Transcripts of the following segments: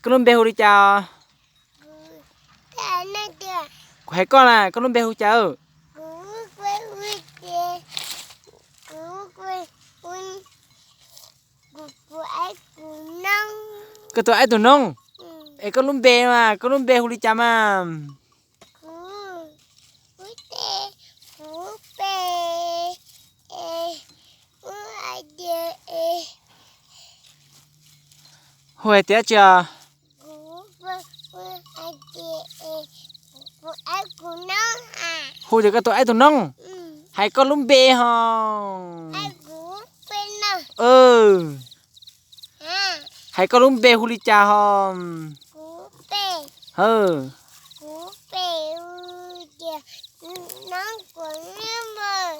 Koj lub npe hu li cas? Kuv hais koj na, koj lub npe hu cas? Koj tus aib tus noog. Es koj lub npe mas, koj lub npe hu li cas mas? Hu hais tias tsi os? Hu tias koj tus aib tus noog. Hais koj lub npe ho. Hais koj lub npe hu li cas ho?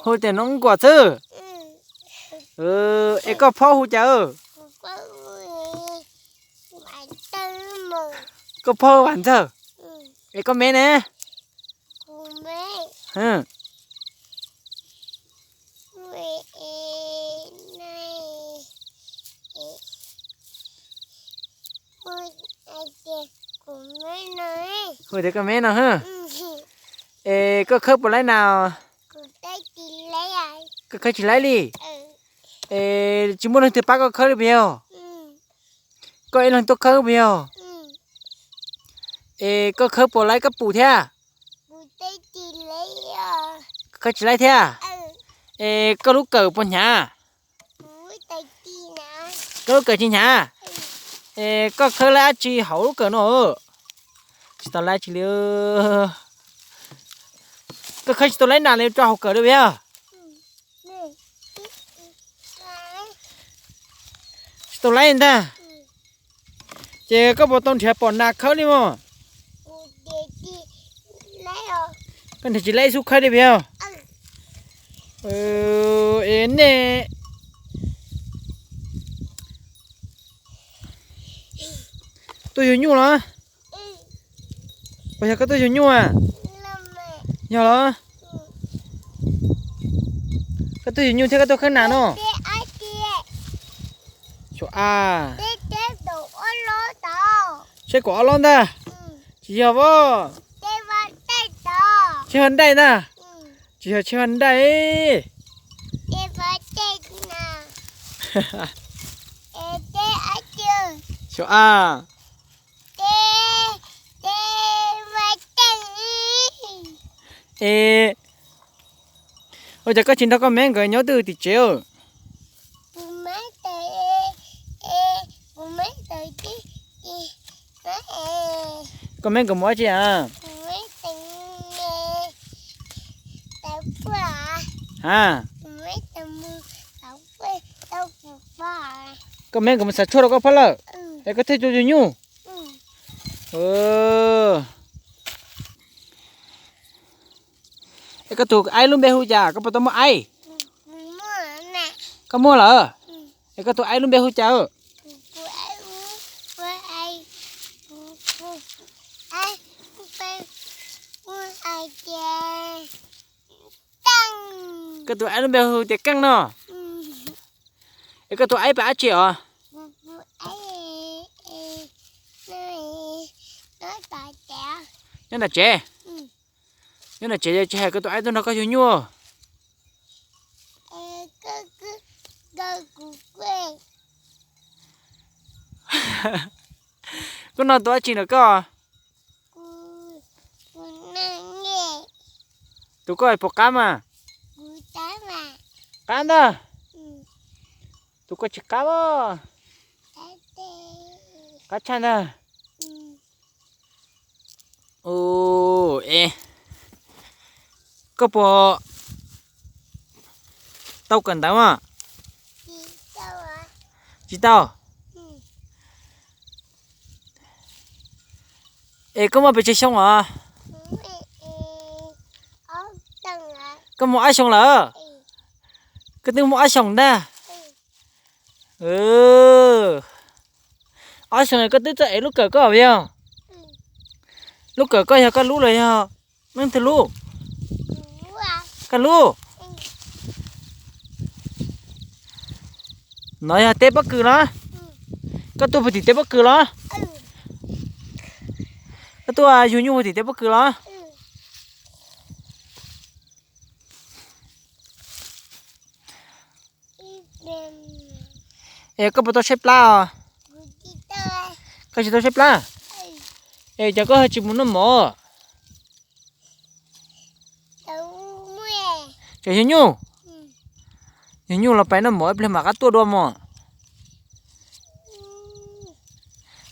Hu tias Noob Nkuas xwb. Es koj phob hu cas? Koj phob Vam Ntxawg. Es koj me ne? Hu tias koj me no. Es koj khawb puas laib na? Koj khawb tsis laib li. Es tsis muaj leej twg pab koj khawb li puas yog? Koj ib leeg tuaj khawb puas yog? Es koj khawb puas laib kab pum thiab? Khawb tsis laib thiab. Es koj lub kawm puas hnyav? Koj lub kawm tsis hnyav. Es koj khawb laib dab tsi hauv lub kawm no? Tsis tau laib dab tsi li. Koj khawb tsis tau laib nas li rau hauv kawm li puas yog? Tsis tau laib ntag. Ces koj puas tau nrhiav pom nas khawb li mog? Koj nrhiav tsis laib xub khawb li puas yog? Es nej tuaj yug nyuj los? Puas yog koj tuaj yug nyuj a? Yog los? Koj tuaj yug nyuj thiab koj tuaj khawb nas no? Xyov a. Seb kuv ob lob ntag. Tsis yog as. Tsis yog nraij ntag. Tsis yog, tsis yog nraij. Xyov a. Es ua cas koj tsis nrog koj me nkawd nyob twj ywm tim tsev? Koj me nkawd mus dab tsi a? Ha, koj me nkawd mus xav tshuaj rau koj phob lawm, es koj thiaj tuaj yug nyuj. Es koj tus aib lub npe hu cas, koj puas tau muaj aib? Koj muaj lawm. Es koj tus aib lub npe hu cas? Koj tus aib lub npe hu tias Keej no. Es koj tus aib pab dab tsi os? Nyob nram tsev. Nyob nram tsev tsis hais koj tus aib tuaj nrog koj yug nyuj. Koj no tus dab tsi ntawm koj? Tus koj puas qab mas? Qab ntag. Tus koj tsis qab os. Qab tshaj ntag. Es koj puas tau kawm ntawv mas? Tsis tau. Es koj muaj pes tsawg xyoo os? Koj muaj ob xyoos lawm? Koj twb muaj ob xyoos ntag. Ob xyoos koj twb txawj ev lub kawm koj yog? Lub kawm koj yog koj lub los yog leej twg lub? Koj lub. No yog teb pob kws los? Koj tuaj puag tim teb pob kws los? Koj tuaj yug nyuj tim tej pob kws los? Es koj puas tau tshaib plab os? Koj tsis tau tshaib plab? Es cas koj tsis mus noj mov? Tseem yug nyuj? Yug nyuj los pais noj mov ib pliag mam rov qab tuaj dua mog.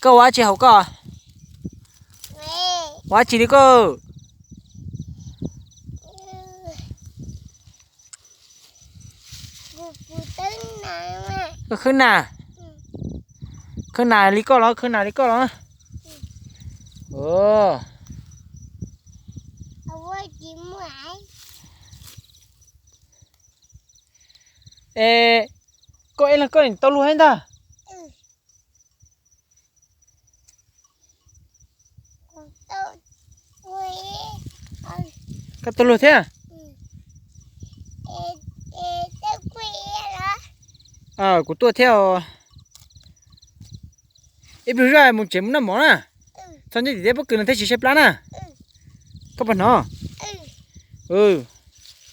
Koj ua dab tsi hauv koj? Ua dab tsi li koj? Koj khwb nas? Khwb nas li koj los, khwb nas li koj los? Es koj ib leeg koj tau luag thiab ntag? Koj tau luag thiab? Kuv tuaj thiab os. Ib pliag zoj mus tsev mus noj mov na. Txhob nyob tim tej pob kws no thiaj tsis tshaib plab na. Koj puas hnov?